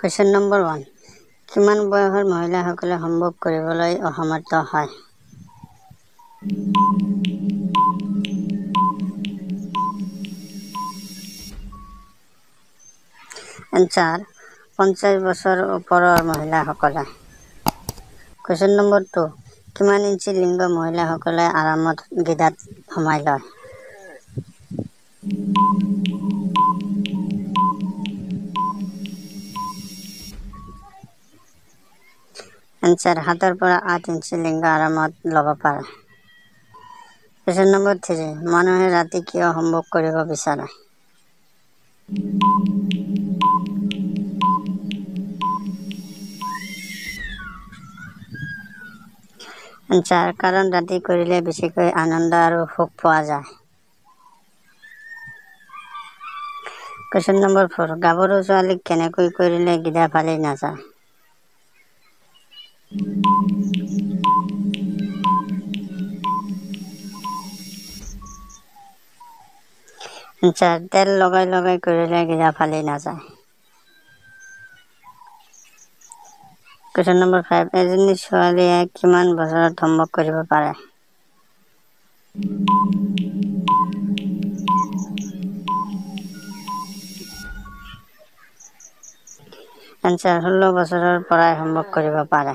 Question number 1, কিমান বয়সৰ মহিলাসকলে সম্ভোগ কৰিবলৈ অসমৰ্থ হয়? এনচাৰ, 50 বছৰ ওপৰৰ মহিলাসকলে। কুৱেশ্যন নম্বৰ 2, কিমান ইঞ্চি লিংগ মহিলাসকলে আৰামত গিদাত সোমাই লয়? এনচাৰ, 7ৰ পৰা 8 ইঞ্চি লিংগ আৰামত ল'ব পাৰে। কুৱেশ্যন নম্বৰ 3, মানুহে ৰাতি কিয় সম্ভোগ কৰিব বিচাৰে? এনচাৰ, কাৰণ ৰাতি কৰিলে বেছিকৈ আনন্দ আৰু সুখ পোৱা যায়। কুৱেশ্যন নম্বৰ 4, গাভৰু ছোৱালীক কেনেকৈ কৰিলে গিদা ফালি নাযায়? এনচাৰ, তেল লগাই লগাই কৰিলে গিদা ফালি নাযায়। কুৱেশ্যন নম্বৰ 5, এজনী ছোৱালীয়ে কিমান বছৰত সম্ভোগ কৰিব পাৰে? এনচাৰ, 16 বছৰৰ পৰাই সম্ভোগ কৰিব পাৰে।